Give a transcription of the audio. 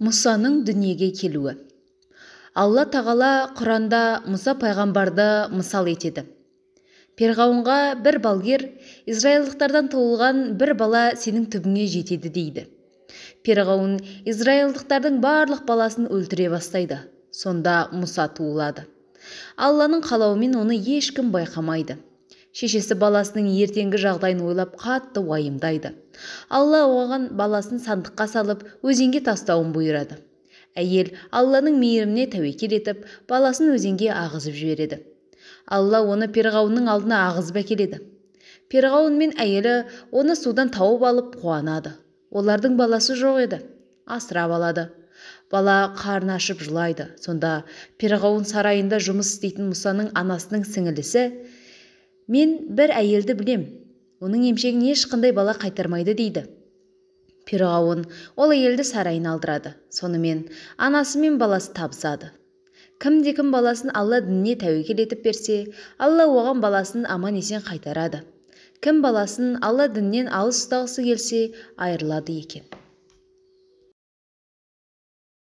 Мұсаның дүниеге келуі. Алла тағала Құранда Мұса пайғамбарды мысал етеді. Перғауынға бір балгер израилдықтардан туылған бір бала сенің түбіңе жетеді дейді. Перғауын израилдықтардың барлық баласын өлтіре бастайды. Сонда Мұса туылады. Алланың қалауымен оны ешкім байқамайды. Шешесі баласының ертеңгі жағдайын ойлап қатты уайымдайды. Алла оған баласын сандыққа салып, өзенге тастауын бұйырады. Әйел Алланың мейіріміне тәуекел етіп, баласын өзенге ағызып жібереді. Алла оны Перғауынның алдына ағызып әкеледі. Перғауын мен әйелі оны судан тауып алып қуанады. Олардың баласы жоқ еді. Асырап алады. Бала қарны ашып жылайды. Сонда Перғауын сарайында жұмыс істейтін Мұсаның анасының сіңілісі: «Мен бір әйелді білем, оның емшегін ешқандай бала қайтармайды», дейді. Перғауын ол әйелді сарайына алдырады. Сонымен анасы мен баласы табысады. Кімде-кім баласын Алла дініне тәуекел етіп берсе, Алла оған баласын аман-есен қайтарады. Кім баласын Алла дінінен алыс ұстағысы келсе, айырылады екен.